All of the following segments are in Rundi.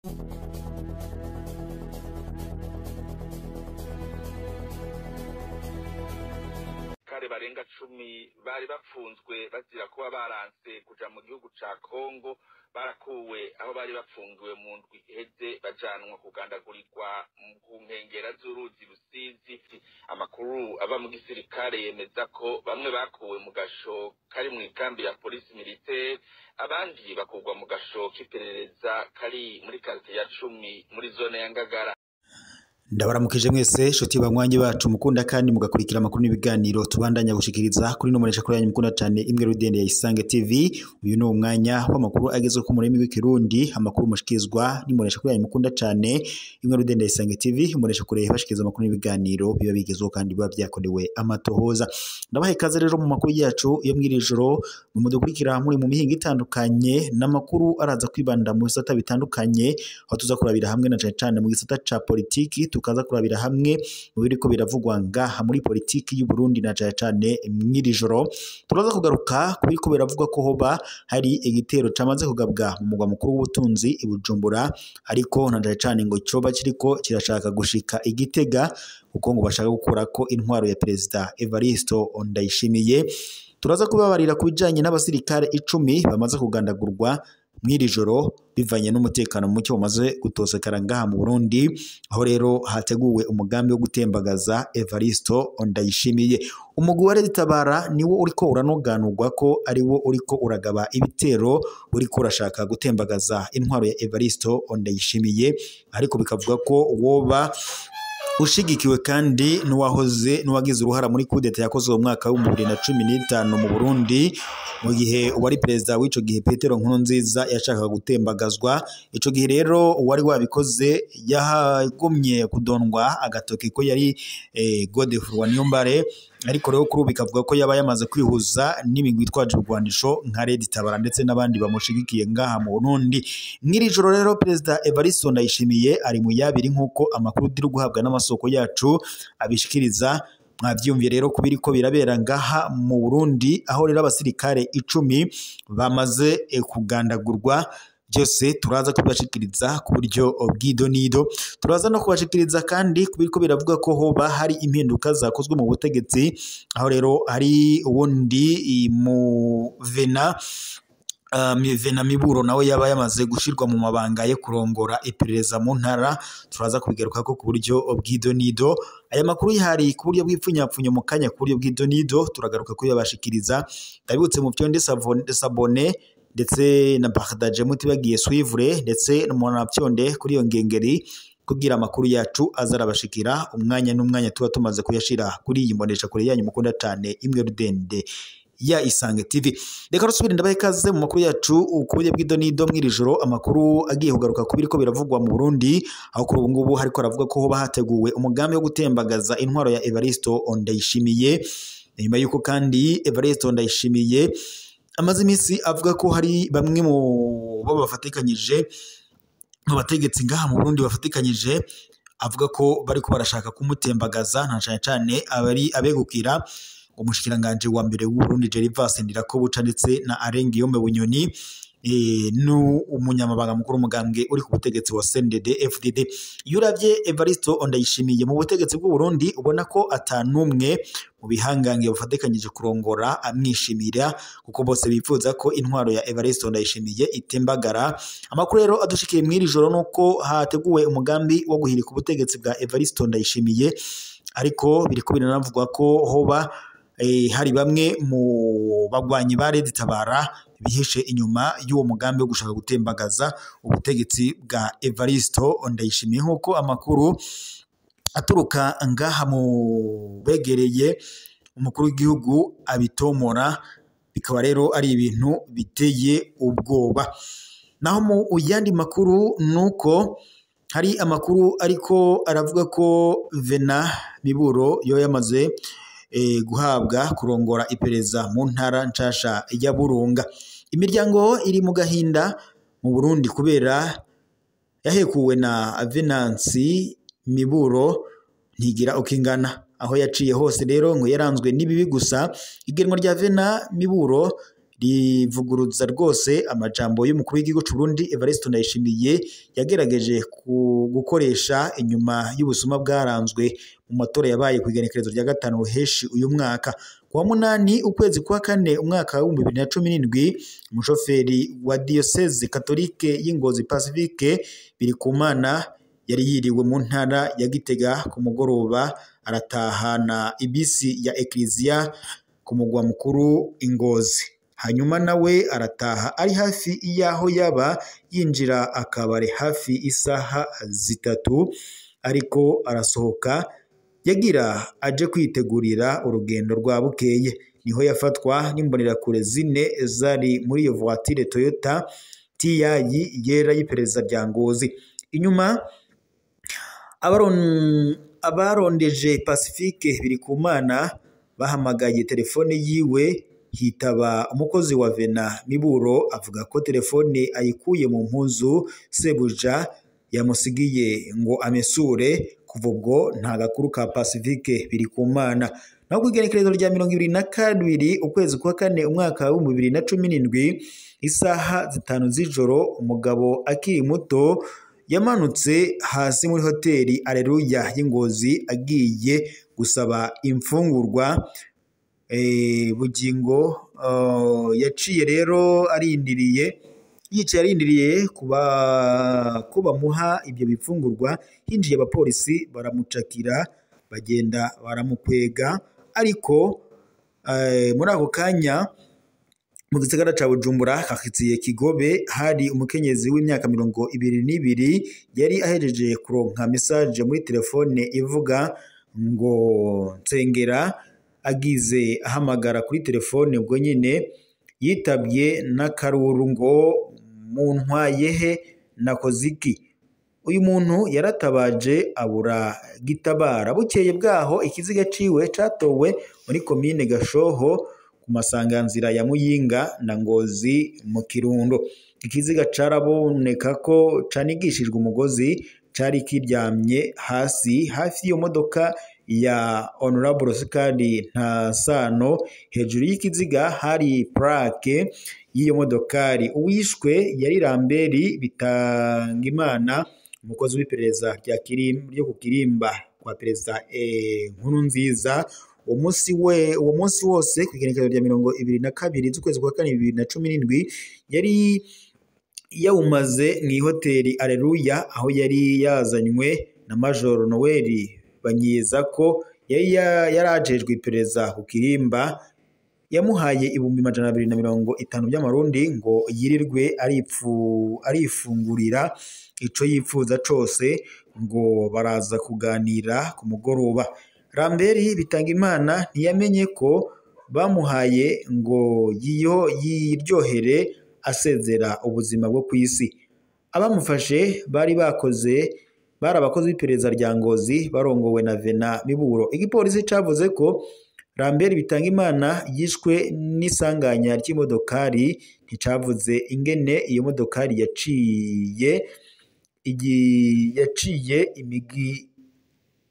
Kare barenga 10 bari bapfunzwe bazira kuba baranse kuja mu gihugu ca Kongo, barakuwe aho bari bapfungiwe mu ndwi iheze bajanwa kugandagurirwa ku nkengera z'uruzi Rusizi. Amakuru ava mu gisirikare yemeza ko bamwe bakuwe mu gasho kari mu ikambi ya polisi militaire, abandi bakurwa mu gasho k'iperereza kari muri quartier ya 10 muri zone ya Ngagara. Ndabaramukije mwese shoti banywanyi bacu mukunda kandi mugakurikira amakuru n'ibiganiro tubandanya gushikiriza kuri no muresha kuri yanyu mukunda cyane imwe rudende ya Isange TV. Uyu ni umwanya w'amakuru agezwe ku murimi w'ikirundi, amakuru mushikirizwa n'imoresha kuri yanyu mukunda cyane imwe rudende ya Isange TV. Umuresha kure bashikiriza amakuru n'ibiganiro biba bigezweho kandi biba byakorewe amatohoza. Ndabahe kaze rero mu makuru yacu yo mw'iri joro, mudukurikira muri mu mihinga itandukanye n'amakuru araza kwibanda mu bisata bitandukanye, aho tuza kurabira hamwe na cyane cyane mu gisata ca politiki, tukaza kurabira hamwe mu biriko biravugwa ngaha muri politiki y'u Burundi na cyane cyane mw'iri joro. Turaza kugaruka ku biriko biravugwa ko hoba hari igitero camaze kugabwa mu mugwa mukuru w'ubutunzi i Bujumbura, ariko na cyane cyane ngo coba kiriko kirashaka gushika i Gitega, kuko ngo bashaka gukurako intwaro ya Perezida Evaristo Ndayishimiye. Turaza kubabarira ku bijanye n'abasirikare 10 bamaze kugandagurwa mw'iri joro bivanye n'umutekano muke umaze gutosekara ngaha mu Burundi, aho rero hateguwe umugambi wo gutembagaza Evaristo Ndayishimiye. Umugwi wa Tabara niwo uriko uranoganurwa ko ari wo uriko uragaba ibitero, uriko urashaka gutembagaza intwaro ya Evaristo Ndayishimiye, ariko bikavuga ko woba ushigikiwe kandi n'uwahoze n'uwagize uruhara muri kudeta yakozwe mu mwaka wa 2015 mu Burundi, mu gihe uwari perezida w'ico gihe Petero Nkurunziza yashakaga gutembagazwa. Ico gihe rero uwari wabikoze yahagumye kudondwa agatoki ko yari Godefroid Niyombare, ariko rero kuri ubu bikavuga ko yaba yamaze kwihuza n'imigwi itwaje urwanisho nka Red Tabara ndetse n'abandi bamushigikiye ngaha mu Burundi. Mw'iri joro rero Perezida Evaristo Ndayishimiye ari mu yabiri nk'uko amakuru turi guhabwa n'amasoko yacu abishikiriza. Mwavyumviye rero kubiriko birabera ngaha mu Burundi, aho rero abasirikare 10 bamaze kugandagurwa. Byose turaza kubashikiriza ku buryo bw'idonido. Turaza no kubashikiriza kandi kubiriko biravuga ko hoba hari impinduka zakozwe mu butegetsi, aho rero hari uwundi mu Vena Vena Miburo nawe yaba yamaze gushirwa mu mabanga yo kurongora iperereza mu ntara. Turaza kubigaruka ko ku buryo bw'idonido. Aya makuru yihari ku buryo bw'ipfunyapfunyo mu kanya ku buryo bw'idonido turagaruka ko yabashikiriza. Ndabibutse mu byonde sabone ndetse na partage mutibagiye suivre ndetse n'umuntu kuri iyo ngengeri kugira amakuru yacu azarabashikira umwanya n'umwanya tuba tumaze kuyashira kuri iyi mbonesha kure yanyu mukunda cyane imwe rudende ya Isange TV. Reka rusubire ndabahe ikaze mu makuru yacu ku buryo bw'idonido mw'iri joro, amakuru agiye kugaruka ku biriko biravugwa mu Burundi, aho kuri ubu ngubu hariko aravuga ko hoba hateguwe umugambi wo gutembagaza intwaro ya Evaristo Ndayishimiye. Nyuma yuko kandi Evaristo Ndayishimiye amaze iminsi avuga ko hari bamwe mu bo bafatikanyije mu bategetsi ngaha mu Burundi bafatikanyije, avuga ko bariko barashaka kumutembagaza, nta cyane cyane abari abegukira umushikiranganje wa mbere w'u Burundi Gervais Ndirakobuca ndetse na Arengiyombe Bunyoni n'umunyamabanga mukuru umugambwe uri ku butegetsi wa CNDD FDD. Iyo uravye Evaristo Ndayishimiye mu butegetsi bw'u Burundi ubona ko atanumwe mu bihangange bafatikanyije kurongora amwishimira, kuko bose bifuza ko intwaro ya Evaristo Ndayishimiye itembagara. Amakuru rero adushikiye mw'iri joro nuko hateguwe umugambi wo guhirika ubutegetsi bwa Evaristo Ndayishimiye, ariko biriko biranavugwa ko hoba hari bamwe mu bagwanyi ba Red Tabara bihishe inyuma y'uwo mugambi wo gushaka gutembagaza ubutegetsi bwa Evaristo Ndayishimiye, nk'uko amakuru aturuka ngaha mu begereye umukuru w'igihugu abitomora. Bikaba rero ari ibintu biteye ubwoba. Naho mu yandi makuru nuko hari amakuru ariko aravuga ko Vena Miburo yo yamaze guhabwa kurongora iperereza mu ntara nshasha ya Burunga. Imiryango iri mu gahinda mu Burundi kubera yahekuwe na Venansi Miburo ntigira ukingana. Aho yaciye hose rero ngo yaranzwe n'ibibi gusa. Igenwa rya Vena Miburo Rivuguruza rwose amajambo y'umukuru w'igihugu c'u Burundi Evariste Ndayishimiye yagerageje gukoresha inyuma y'ubusuma bwaranzwe mu matora yabaye ku igenekerezo rya 5 Ruheshi uyu mwaka. Kuwa 8 ukwezi kwa 4 umwaka wa 2017, umushoferi wa Diocese Catholique y'Ingozi Pacifique Birikumana yari yiriwe mu ntara ya Gitega ku mugoroba, aratahana ibisi ya Ecclesia ku mugwa mukuru Ingozi. Hanyuma nawe arataha ari hafi y'aho yaba, yinjira akabare hafi isaha 3, ariko arasohoka yagira aje kwitegurira urugendo rwa bukeye. Niho yafatwa n'imbonerakure 4 zari muri iyo voiture Toyota TI yera y'iperereza rya Ngozi. Inyuma abarondeje Pacifique Birikumana bahamagaye telefone yiwe, hitaba umukozi wa Vena Miburo, avuga ko telefone ayikuye mu mpuzu sebuja yamusigiye ngo amesure. Kuva ubwo nta gakuru ka Pacifique Birikumana. Naho ku igenekerezo rya 22 ukwezi kwa 4 umwaka wa 2017, isaha 5 z'ijoro, umugabo akiri muto yamanutse hasi muri hoteli Aleluya y'Ingozi agiye gusaba imfungurwa. Bugingo yaciye rero arindiriye, yicaye arindiriye ko bamuha ibyo bifungurwa. Hinjiye abapolisi baramucakira, bagenda baramukwega, ariko muri ako kanya mu gisagara ca Bujumbura kakitsiye Kigobe hari umukenyezi w'imyaka 22 yari ahejeje kuronka message muri telefone ivuga ngo nsengera, agize ahamagara kuri telefone ubwo nyine yitabye n'akaruru ngo muntwaye he nakoze iki. Uyu muntu yaratabaje abura gitabara. Bukeye bwaho ikiziga ciwe catowe muri komine Gashoho ku masanganzira ya Muyinga na Ngozi mu Kirundo. Ikiziga caraboneka ko canigishijwe umugozi, cari kiryamye hasi hafi y'iyo modoka ya Honorable Oscar Ntasano. Hejuru y'ikiziga hari plaque y'iyo modokari. Uwishwe yari Lambert Bitangimana, umukozi w'iperereza ryo ku Kirimba kwa Perezida Nkurunziza. Uwo munsi wose ku igenekerezo rya 22 z'ukwezi kwa 4 2017 yari yawumaze mu ihoteli Aleluya, aho yari yazanywe na Major Noel Banyiza ko yari yarajejwe iperereza ku Kirimba. Yamuhaye 250,000 by'amarundi ngo yirirwe arifungurira ico yipfuza cose, ngo baraza kuganira ku mugoroba. Lambert Bitangimana ntiyamenye ko bamuhaye ngo yiryohere asezera ubuzima bwo kw'isi. Abamufashe bari abakozi b'iperereza rya Ngozi barongowe na Vena Miburo. Igipolisi cavuze ko Lambert Bitangimana yishwe n'isanganya ry'imodokari, nticavuze ingene iyo modokari yaciye imigi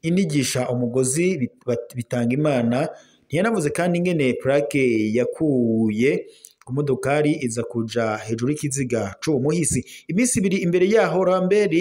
inigisha umugozi Bitangimana. Ntiyanavuze kandi ingene plaque yakuye ku modokari iza kuja hejuru y'ikiziga c'uwo muhisi. Iminsi ibiri imbere yaho Lambert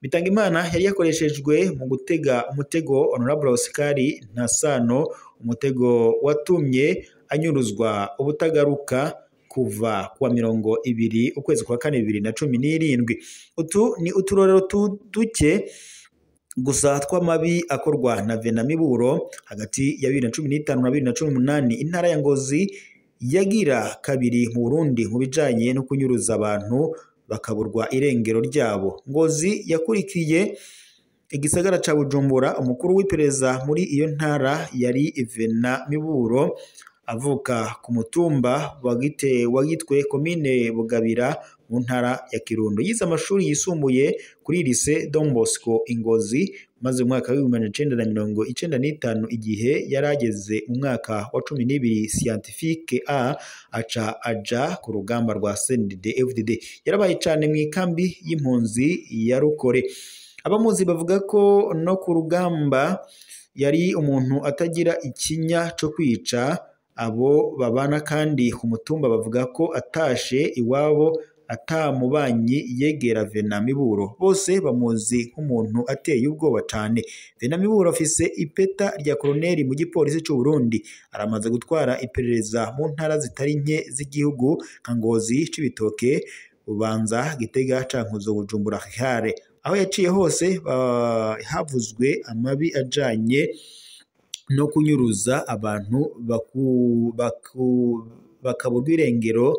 Bitangimana yari yakoreshejwe mu gutega umutego Honorable Oscar Ntasano, umutego watumye anyuruzwa ubutagaruka kuva kuwa 20 ukwezi kwa 4 2017. Utu ni uturorero duke gusa tw'amabi akorwa na Vena Miburo hagati ya 2015 na 2018. Intara ya Ngozi yagira kabiri mu Burundi mu bijanye no kunyuruza abantu bakaburwa irengero ryabo. Ngozi yakurikiye igisagara ca Bujumbura. Umukuru w'iperereza muri iyo ntara yari Vena Miburo, avuka ku mutumba wa Gitwe, komine Bugabira mu ntara ya Kirundo. Yize amashuri yisumbuye kuri Lycée Don Bosco Ingozi, maze mu mwaka w'ibihumbi 1995 igihe yarageze mu mwaka wa 12 scientifique A, aca aja ku rugamba rwa CNDD-FDD. Yarabaye cane mu ikambi y'impunzi ya Rukore. Abamuzi bavuga ko no ku rugamba yari umuntu atagira ikinya co kwica, Abo babana kandi ku mutumba bavuga ko atashe iwabo atamubanyi yegera Venant Miburo. Bose bamuzi nk'umuntu ateye ubwoba cane. Venant Miburo afise ipeta rya koloneli mu gipolisi c'u Burundi. Aramaze gutwara iperereza mu ntara zitari nke z'igihugu nka Ngozi, Cibitoke, Bubanza, Gitega, Cankuzo, Bujumbura, Hare. Aho yaciye hose havuzwe amabi ajanye no kunyuruza abantu bakaburwa irengero,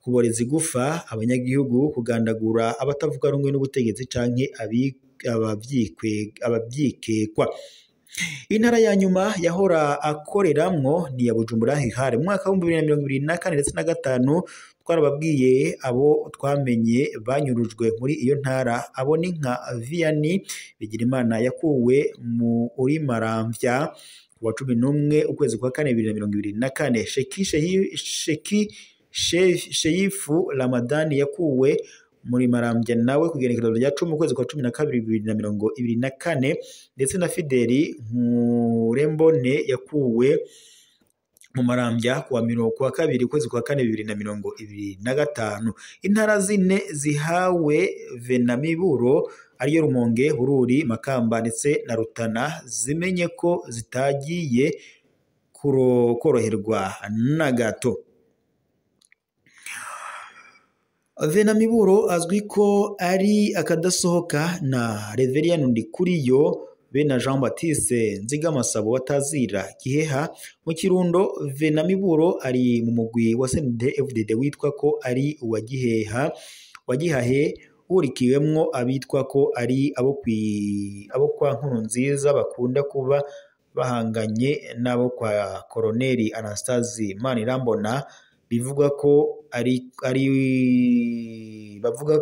kuboreza igufa abanyagihugu, kugandagura abatavuga rumwe n'ubutegetsi canke abavyikekwa. Intara ya nyuma yahora akoreramwo ni ya Bujumbura Hihare. Mu mwaka w'ibihumbi bibiri na mirongo ibiri na kane ndetse na gatanu twarababwiye abo twamenye banyurujwe muri iyo ntara. Abo ni nka Vianney Bigirimana yakuwe mu Urimaramvya ku wa 11 ukwezi kwa kane 2024. Sheki Sheyifu Ramadani yakuwe muri Marambya nawe ku igenekerezo rya 10 ukwezi kwa 12 2024, ndetse na Fideli Nkurembone yakuwe mu Marambya kuwa 2 ukwezi kwa 4 2025. Intara zine zihawe Venant Miburo ariyo Rumonge, Bururi, Makamba ndetse na Rutana zimenye ko zitagiye koroherwa na gato. Venant Miburo azwi ko ari akadasohoka na Reverien Ndikuriyo be na Jean Baptiste Nzigamasabo batazira Giheha. Mu Kirundo, Venant Miburo ari mu mugwi wa CNDD-FDD witwa ko ari uwa Giheha wa Gihahe, wurikiwemwo abitwa ko ari abo kwa Nkurunziza bakunda kuba bahanganye n'abo kwa Koloneli Anastase Manirambona, bivugwa ko ari bavuga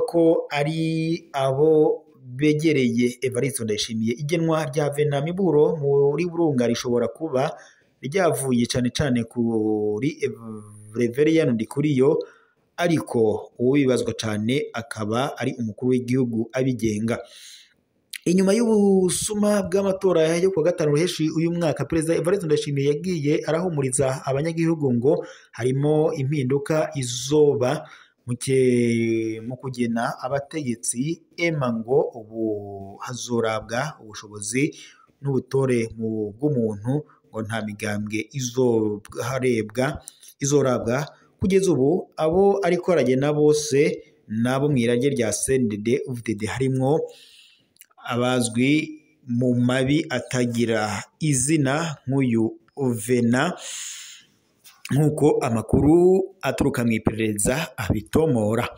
ko ari abo begereye Evariste Ndayishimiye. Igenwa rya Venant Miburo muri Burunga rishobora kuba ryavuye cane cane kuri Reverien Ndikuriyo, ariko uwibazwa cane akaba ari umukuru w'igihugu abigenga. Inyuma y'ubusuma bw'amatora yo kuwa gatanu ruheshi uyu mwaka, Perezida Evariste Ndayishimiye yagiye arahumuriza abanyagihugu ngo harimo impinduka izoba mu kugena abategetsi, ema ngo ubu hazorabwa ubushobozi n'ubutore bw'umuntu, ngo nta migambwe izorabwa. Kugeza ubu abo ariko aragena bose nabo mw'irage rya CNDD-FDD, harimwo abazwi mu mabi atagira izina nk'uyu Venant, nk'uko amakuru aturuka mu iperereza abitomora.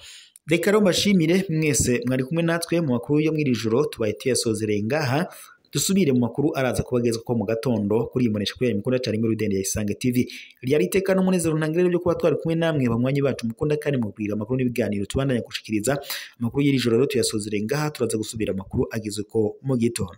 Reka rero mbashimire mwese mwari kumwe natwe mu makuru yo mw'iri joro, tubaye tuyasozereye ngaha. Dusubire mu makuru araza kubagezwa ko mu gatondo kuri iyi mboneshakure mukunda cyane muri Rudende ya Isange TV. Ryari iteka n'umunezero ntangiriro byo kuba twari kumwe namwe banywanyi bacu mukunda kandi mubwira amakuru n'ibiganiro tubandanya gushikiriza. Amakuru y'iri joro rero tuyasozereye ngaha, turaza gusubira amakuru agezwe ko mu gitondo.